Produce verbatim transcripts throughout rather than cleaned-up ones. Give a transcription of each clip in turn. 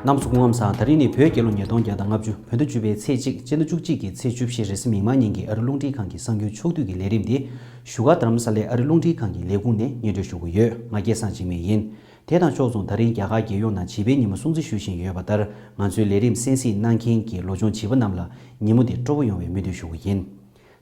རྣམ་པ་ཚོ་སྐུ་ཁམས་བཟང་། ད་རིང་ནི་བོད་རྒྱལ་ལོ་ཉིས་སྟོང་བརྒྱ་དང་ལྔ་བཅུ་བོད་ཟླ་བཅུ་པའི་ཚེས་གཅིག་སྤྱི་ཟླ་བཅུ་གཅིག་གི་ཚེས་བཅུ་བཞི་རེས་གཟའ་མིག་དམར་ཉིན་གྱི་ཨ་རི་རླུང་འཕྲིན་ཁང་གི་གསར་འགྱུར་ཕྱོགས་བསྡུས་ཀྱི་ལས་རིམ་འདི་བཞུགས་སྒར་རྡ་རམ་ས་ལའི་ཨ་རི་རླུང་འཕྲིན་ཁང་གི་ལས་ཁུངས་ནས་སྙན་སྒྲོན་ཞུ་གི་ཡོད། ང་སྐལ་བཟང་འཇིགས་མེད་ཡིན། དེ་དང་ཕྱོགས་མཚུངས་ད་རིང་རྒྱ་གར་རྒྱལ་ཡོངས་ནང་བྱིས་པའི་ཉིན་མོ་སྲུང་བརྩི་ཞུ་བཞིན་ཡོད་པ་ལྟར། ང་ཚོའི་ལས་རིམ་གསན་གཟིགས་གནང་མཁན་གྱི་ལོ་ཆུང་བྱིས་པ་རྣམས་ལ་ཉིན་མོ་འདི་སྤྲོ་པོ་ཡོང་བའི་སྨོན་འདུན་ཞུ་གི་ཡིན།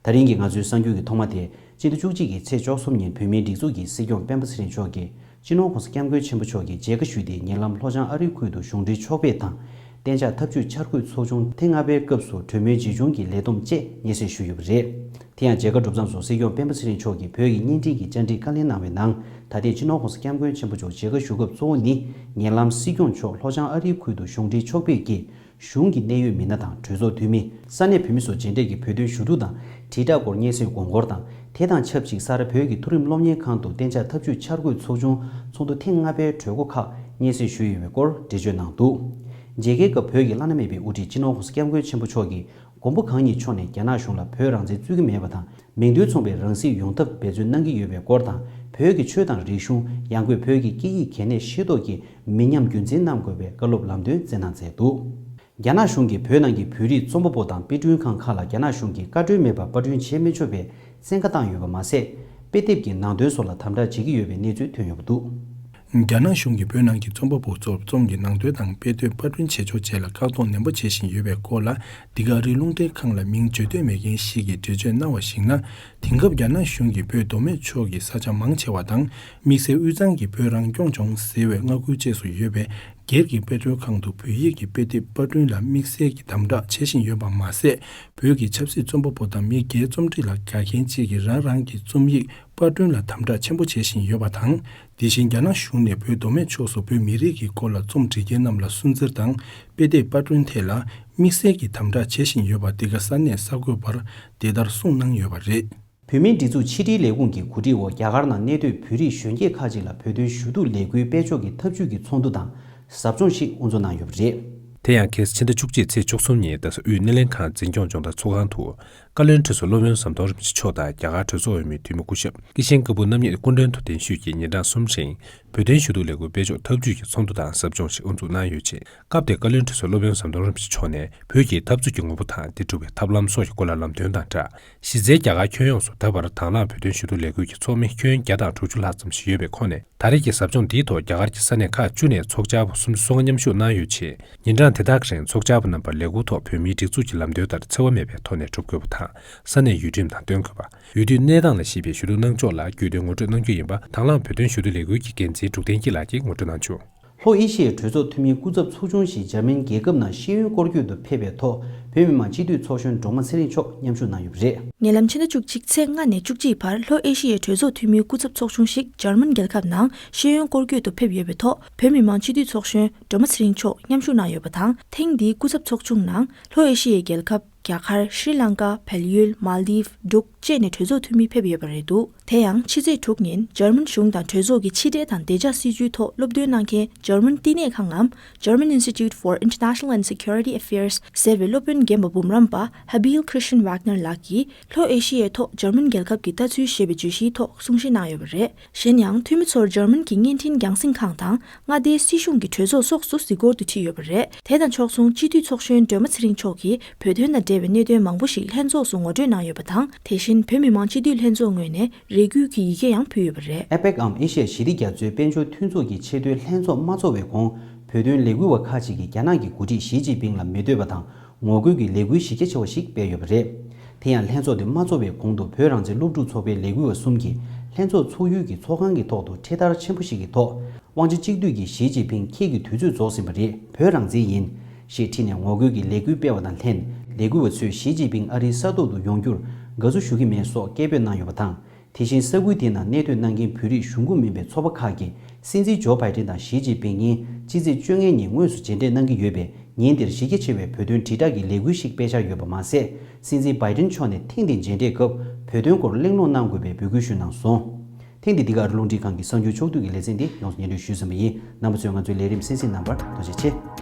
ད་རིང་གི་ང་ཚོའི་གསར་འགྱུར་གྱི་ཐོག་མ་དེ། སྤྱི་ཟླ་བཅུ་གཅིག་གི་ཚེས་བཅུ་གསུམ་ཉིན་བོད་མིའི་སྒྲིག་འཛུགས་ཀྱི་སྲིད་སྐྱོང་སྤེན་པ་ཚེ་རིང་མཆོག་གིས་སྤྱི་ནོར་༸གོང་ས་༸སྐྱབས་མགོན་ཆེན་པོ་མཆོག་གི་མཇལ་ཁ་ཞུས་ཏེ། ཉེ་ལམ་ལྷོ་བྱང་ཨ་རིའི་ཁུལ་དུ་གཞུང་འབྲེལ་ཕྱོགས་ཕེབས་དང་། གཏན་འཇགས་འཐབ་ཇུས་འཆར་འགོད་ཚོགས་ཆུང་ཐེངས་ལྔ་པའི་སྐབས་སུ་གྲོས་མོལ་ཇི་བྱུང་གི་ལས་བསྡོམས་བཅས་སྙན་སེང་ཞུས་ཡོད་པ་རེད། དེ་ཡང་མཇལ་ཁ་གྲུབ་མཚམས་སུ་སྲིད་སྐྱོང་སྤེན་པ་ཚེ་རིང་མཆོག་གིས་བོད་ཀྱི་བརྙན་འཕྲིན་གྱི་བཅར་འདྲིར་བཀའ་ལན་གནང་བའི་ནང་། ད་ཐེངས་སྤྱི་ནོར་༸གོང་ས་༸སྐྱབས་མགོན་ཆེན་པོ་མཆོག་མཇལ་ཁ་ཞུ་སྐབས་གཙོ་བོ་ནི། ཉེ་ལམ་སྲིད་སྐྱོང་མཆོག་ལྷོ་བྱང་ཨ་རིའི་ཁུལ་དུ་གཞུང་འབྲེལ་ཕྱོགས་ཕེབས་ཀྱིས། གཞུང་གི་གནད་ཡོད་མི་སྣ་དང་གྲོས་ཚོགས་འཐུས་མི། ས་གནས་བོད་མི་སོགས་མཇལ་འཕྲད་ཀྱིས་བོད་དོན་ཞུ་གཏུག་དང་དྲིལ་བསྒྲགས་སྐོར་སྙན་སེང་དགོངས་སྐོར་དང་། དེ་དང་ཆབས་ཅིག་སར་བོད་ཀྱི་མཐོ་རིམ་སློབ་གཉེར་ཁང་དུ་གཏན་འཇགས་འཐབ་ཇུས་འཆར་འགོད་ཚོགས་ཆུང་ཚོགས་འདུ་ཐེངས་ལྔ་པའི་གྲོས་འགོ་ཁག་སྙན་སེང་ཞུས་ཡོད་པའི་སྐོར་འགྲེལ་བརྗོད་གནང་འདུག་མཇལ་ཁའི་སྐབས་བོད་ཀྱི་བླ་ན་མེད་པའི་དབུ་ཁྲིད་སྤྱི་ནོར་༸གོང་ས་༸སྐྱབས་མགོན་ཆེན་པོ་མཆོག་གིས་མགོན་པོ་གང་ཉིད་མཆོག་ནས་རྒྱ་ནག་གཞུང་ལ་བོད་རང་བཙན་རྩོད་ཀྱི་མེད་པ་དང་། མིང་དོན་མཚུངས་པའི་རང་སྲིད་ཡོང་ཐབས་འབད་བརྩོན་གནང་གི་ཡོད་པའི་སྐོར་དང་། བོད་ཀྱི་ཆོས་དང་རིག་གཞུང་། ཡང་སྒོས་བོད་ཀྱི་སྐད་ཡིག་གལ་གནད་ཤེས་རྟོགས་ཀྱིས་མི་ཉམས་རྒྱུན་འཛིན་གནང་དགོས་པའི་བཀའ་སློབ་ལམ་སྟོན་སྩལ་གནང་མཛད་འདུག་རྒྱ་ནག་གཞུང་གིས་བོད་ནང་གི་བོད་རིགས་རྩོམ་པ་པོ་དང་དཔེ་སྐྲུན་ཁང་ཁག་ལ་རྒྱ་ནག་གཞུང་གིས་བཀའ་འཁྲོལ་མེད་པར་པར་སྐྲུན་བྱེད་མི་ཆོག་པའི་བཙན་བཀའ་བཏང་ཡོད་པ་མ་ཟད། དཔེ་དེབ་ཀྱི་ནང་དོན་སོགས་ལ་དམ་དྲག་བྱེད་ཀྱི་ཡོད་པའི་གནས་ཚུལ་ཐོན་ཡོད་པ་འདུག་རྒྱ་ནག་གཞུང་གིས་བོད་ནང་གི་རྩོམ་པ་པོ་ཚོར་རྩོམ་གྱི་ནང་དོན་དང་དཔེ་དེབ་པར་སྐྲུན་བྱེད་ཕྱོགས་བཅས་ལ་བཀག་སྡོམ་ནན་པོ་བྱེད་བཞིན་ཡོད་པའི་སྐོར་ལ། འདི་ག་རི་རླུང་འཕྲིན་ཁང་ལ་མིང་བརྗོད་འདོད་མེད་མཁན་ཞིག་གིས་འགྲེལ་བརྗོད་གནང་བར་གཞིགས་ན། དེང་སྐབས་རྒྱ་ནག་གཞུང་གིས་བོད་མདོ་སྨད་ཕྱོགས་ཀྱི་ས་ཆ་མང་ཆེ་བ་དང་། དམིགས་བསལ་དབུས་གཙང་གི་བོད་རང་སྐྱོང་ལྗོངས་ཟེར་བའི་མངའ་ཁུལ་བཅས་སུ་ཡོད་པའི་སྒེར་གྱི་དཔེ་སྐྲུན་ཁང་དུ་བོད་ཡིག་གི་དཔེ་དེབ་པར་སྐྲུན་ལ་དམིགས་བསལ་གྱི་དམ་དྲག་བྱེད་བཞིན་ཡོད་པ་མ་ཟད། བོད་ཀྱི་ཆབ་སྲིད་རྩོམ་པ་པོ་དང་མི་སྒེར་རྩོམ་སྒྲིག་ལ་དགའ་མཁན་བཅས་ཀྱིས་རང་རང་གི་རྩོམ་ཡིག་པར་སྐྲུན་ལ་དམ་དྲག་ཆེན་པོ་བྱེད་བཞིན་ཡོད་པ་དང་། དེ་བཞིན་རྒྱ་ནག་གཞུང་ནས་བོད་མདོ་སྨད་ཕྱོགས་སུ་བོད་མི་རིགས་ཀྱི་སྐོར་ལ་རྩོམ་སྒྲིག་མཁན་རྣམས་ལ་སུན་གཙེར་དང་དཔེ་དེབ་པར་སྐྲུན་ཐད་ལ་དམིགས་བསལ་གྱི་དམ་དྲག་བྱེད་བཞིན་ཡོད་པ་འདི་ག་ས་གནས་གསར་འགོད་པར་དེ་ལྟར་གསུངས་གནང་ཡོད་པ་རེད། བོད་མིའི་སྒྲིག་འཛུགས་ཕྱི་དྲིལ་ལས་ཁུངས་ཀྱི་གོ་སྒྲིག་འོག་རྒྱ་གར་ནང་གནས་སྡོད་བོད་རིགས་གཞོན་སྐྱེས་ཁག་ཅིག་ལ་བོད་དོན་ཞུ་གཏུག་ལས་འགུལ་སྤེལ་ཕྱོགས་ཀྱི་ཐབས་ཇུས་ཀྱི་ཚོགས་འདུ་དང་ཟབ་སྦྱོང་ཞིག་དབུ་འཛུགས་གནང་ཡོད་པ་རེད། དེ་ཡང་ཁ་སང་ཕྱི་ཟླ་བཅུ་གཅིག་ཚེས་བཅུ་གསུམ་ཉིན་རྡ་ས་དབུས་སྣེ་ལེན་ཁང་འཛིན་སྐྱོང་སྦྱོང་བརྡར་ཚོགས་ཁང་དུ། བཀའ་བློན་ཁྲི་ཟུར་སློབ་དཔོན་ཟམ་གདོང་རིན་པོ་ཆེ་མཆོག་དང་རྒྱ་གར་གྲོས་ཚོགས་འོས་མི་འཐུས་མི་སྐུ་ཞབས་ཀི་ཤན་ཀ་པུར་རྣམ་གཉིས་སྐུ་མགྲོན་དུ་གདན་ཞུས་ཀྱིས་ཉིན་གྲངས་གསུམ་རིང་བོད་དོན་ཞུ་གཏུག་ལས་འགུལ་སྤེལ་ཕྱོགས་ཐབས་ཇུས་ཀྱི་ཚོགས་འདུ་དང་ཟབ་སྦྱོང་ཞིག་དབུ་འཛུགས་གནང་ཡོད་ཅིང་། སྐབས་དེར་བཀའ་བློན་ཁྲི་ཟུར་སློབ་དཔོན་ཟམ་གདོང་རིན་པོ་ཆེ་མཆོག་ནས་བོད་ཀྱི་འཐབ་རྩོད་ཀྱི་ངོ་བོ་དང་དེ་སྒྲུབ་པའི་ཐབས་ལམ་སོགས་ཀྱི་སྐོར་ལ་ལམ་སྟོན་དང་སྦྲགས། གཞི་རྩའི་རྒྱ་གར་ཁྱོན་ཡོངས་སུ་ད་བར་དང་བླངས་བོད་དོན་ཞུ་གཏུག་ལས་འགུལ་གྱི་ཚོགས་མི་ཁྱོན་བརྒྱ་དང་དྲུག་ཅུ་ལྷག་ཙམ་ཞིག་ཡོད་པའི་ཁོངས་ནས། ད་རེས་ཀྱི་ཟབ་སྦྱོང་འདིའི་ཐོག་རྒྱ་གར་གྱི་ས་གནས་ཁག་བཅུ་ནས་ཚོགས་བཅར་བ་སུམ་ཅུ་སོ་ལྔ་མཉམ་ཞུགས་གནང་ཡོད་ཅིང་། ཉིན་གྲངས་དེ་དག་གི་རིང་ཚོགས་བཅར་བ་རྣམ་པར་ལས་འགུལ་ཐོག་བོད་མིའི་སྒྲིག་འཛུགས་ཀྱི་ལམ་སྟོན་ལྟར་འཚེ་བ་མེད་པའི་ཐོག་ནས་སྒྲུབ་དགོས་པ་དང་། ས་གནས་ཡུལ་ཁྲིམས་དང་བསྟུན་དགོས་པ། ཡུལ་དུས་གནས་སྟངས་ལ་གཞིགས་པའི་ཞུ་གཏུག་གནང་ཕྱོགས་ལ་རྒྱུས་སྟོན་ངོ་སྤྲོད་གནང་རྒྱུ་ཡིན་པ། དང་བླངས་བོད་དོན་ཞུ་གཏུག་ལས་འགུལ་གྱི་འགན་འཛིན་འབྲུག་བསྟན་སྐྱིད་ལགས་ཀྱིས་ངོ་སྤྲོད་གནང་བྱུང་། ལྷོ་ཨེ་ཤི་ཡའི་གྲོས་ཚོགས་འཐུས་མིའི་སྐུ་ཚབ་ཚོགས་ཆུང་ཞིག་འཇར་མན་རྒྱལ་ཁབ་ནང་ཤེས་ཡོན་སྐོར་སྐྱོད་དུ་ཕེབས་པའི་ཐོག་བོད་མི་མང་སྤྱི་འཐུས་ཚོགས་གཞོན་སྒྲོལ་མ་ཚེ་རིང་མཆོག་མཉམ་ཞུགས་གནང་ཡོད་པ་རེད། ཉེ་ལམ་ཕྱི་ཟླ་བཅུ་གཅིག་ཚེས་ལྔ་ནས་བཅུ་གཅིག་བར་ལྷོ་ཨེ་ཤི་ཡའི་གྲོས་ཚོགས་འཐུས་མིའི་སྐུ་ཚབ་ཚོགས་ཆུང་ཞིག་འཇར་མན་རྒྱལ་ཁབ་ནང་ཤེས་ཡོན་སྐོར་སྐྱོད་དུ་ཕེབས་ཡོད་པའི་ཐོག་བོད་མི་མང་སྤྱི་འཐུས་ཚོགས་གཞོན་སྒྲོལ་མ་ཚེ་རིང་མཆོག་མཉམ་ཞུགས་གནང་ཡོད་པ་དང་། ཐེངས་འདིའི་སྐུ་ཚབ་ཚོགས་ཆུང་ནང་ལྷོ་ཨེ་ཤི་ཡའི་རྒྱལ་ཁབ་རྒྱ་གར། ཤྲི་ལང་ཀ། བལ་ཡུལ། མཱལ་དིབ། འབྲུག་བཅས་ནས་གྲོས་ཚོགས་འཐུས་མི་ཕེབས་ཡོད་པ་རེད་འདུག་དེ་ཡང་ཕྱི་ཚེས་དྲུག་ཉིན་འཇར་མན་གཞུང་དང་གྲོས་ཚོགས་ཀྱི་ཕྱི་འབྲེལ་དང་བདེ་འཇགས་སྲིད་བྱུས་ཐོག་སློབ་སྟོན་གནང་མཁན་འཇར་མན་བསྟི་གནས་ཁང་ངམ། German Institute for International and Security Affairs ཟེར་བའི་སློབ་དཔོན་རྒན་པ་འབུམ་རམས་པ་Habil Christian Wagner ལགས་ཀྱིས་ལྷོ་ཨེ་ཤི་ཡའི་ཐོག་འཇར་མན་རྒྱལ་ཁབ་ཀྱི་ལྟ་ཚུལ་ཞེས་པའི་བརྗོད་གཞིའི་ཐོག་གསུང་བཤད་གནང་ཡོད་པ་རེད། གཞན་ཡང་འཐུས་མི་ཚོར་འཇར་མན་གྱི་བརྙན་འཕྲིན་རྒྱང་སྲིང་ཁང་དང་མངའ་སྡེའི་སྲིད་གཞུང་གི་གྲོས་ཚོགས་སོགས་སུ་གཟིགས་སྐོར་དུ་ཁྲིད་ཡོད་པ་རེད། དེ་དང་ཕྱོགས་མཚུངས་སྤྱི་འཐུས་ཚོགས་གཞོན་སྒྲོལ་མ་ཚེ་རིང་མཆོག་གིས་བོད་དོན་དང་འབྲེལ་བའི་གནད་དོན་མང་པོ་ཞིག་ལྷན་ཚོགས་སུ་ངོ་སྤྲོད་གནང་ཡོད་པ་དང་། དེ་བཞིན་བོད་མི་མང་སྤྱི་འཐུས་ལྷན་ཚོགས་ངོས་ནས་རེ་སྐུལ་གྱི་ཡི་གེ་ཡང་ཕུལ་ཡོད་པ་རེད། ཨེ་པེག་འམ་ཨེ་ཤི་ཡ་ཞི་བདེ་རྒྱ་མཚོའི་དཔལ་འབྱོར་མཐུན་ཚོགས་ཀྱི་ཆེས་མཐོའི་ལྷན་ཚོགས་མ་ཚོགས་པའི་གོང་། བོད་དོན་ལས་འགུལ་བ་ཁག་ཅིག་གིས་རྒྱ་ནག་གི་འགོ་ཁྲིད་ཞི་ཅིན་ཕིང་ལ་མི་འདོད་པ་དང་ངོ་རྒོལ་གྱི་ལས་འགུལ་གཞི་རྒྱ་ཆེ་བ་ཞིག་སྤེལ་ཡོད་པ་རེད། དེ་ཡང་ལྷན་ཚོགས་དེ་མ་ཚོགས་པའི་གོང་དུ་བོད་རང་བཙན་སློབ་ཕྲུག་ཚོགས་པའི་ལས་འགུལ་བ་གསུམ་གྱིས་ལྷན་ཚོགས་ཚོགས་ཡུལ་གྱི་ཚོགས་ཁང་གི་ཐོག་ཏུ་འཕྲེད་དར་ཆེན་པོ་ཞིག་གི་ཐོག་དབང་ཆ་གཅིག་སྡུད་ཀྱིས་ཞི་ཅིན་ཕིང་ཁྱེད་ཀྱི་དུས་ཚོད་རྫོགས་ཟིན་པ་རེད། བོད་རང་བཙན་ཡིན། ཞེས་བྲིས་ནས་ངོ་རྒོལ་གྱི་ལས་འགུལ་སྤེལ་བ་དང་ལྷན། ལས་འགུལ་བ་ཚོས་ཞི་ཅིན་ཕིང་ཨ་རིའི་ས་ཐོག་ཏུ་ཡོང་རྒྱུར་དགའ་བསུ་ཞུ་གི་མེད་སོགས་སྐད་འབོད་གནང་ཡོད་པ་དང་། དེ་བཞིན་ས་ཁུལ་དེ་ནང་གནས་སྡོད་གནང་མཁན་བོད་རིགས་གཞུང་གོ་མིན་པའི་ཚོགས་པ་ཁག་གིས་སྲིད་འཛིན་ཇོ་བྷའི་ཏིན་དང་ཞི་ཅིན་ཕིང་གཉིས་ཕྱི་ཚེས་བཅོ་ལྔ་ཉིན་དངོས་སུ་མཇལ་འཕྲད་གནང་གི་ཡོད་པས། ཉིན་དེར་གཞི་རྒྱ་ཆེ་བའི་བོད་དོན་དྲིལ་བསྒྲགས་ཀྱི་ལས་འགུལ་ཞིག་སྤེལ་འཆར་ཡོད་པ་མ་ཟད། སྲིད་འཛིན་བྷའི་ཏིན་མཆོག་ནས་ཐེངས་འདིའི་མཇལ་འཕྲད་སྐབས་བོད་དོན་སྐོར་གླེང་སློང་གནང་དགོས་པའི་འབོད་སྐུལ་ཞུས་གནང་སོང་། ཐེངས་འདི་འདི་ག་ཨ་རི་རླུང་འཕྲིན་ཁང་གི་གསར་འགྱུར་ཕྱོགས་བསྡུས་ཀྱི་ལེ་ཚན་འདི་ཡོངས་སུ་སྙན་སྒྲོན་ཞུས་ཟིན་པ་ཡིན། རྣམ་པ་ཚོས་ང་ཚོའི་ལས་རིམ་གསན་གཟིགས་གནང་བར་ཐུགས་རྗེ་ཆེ།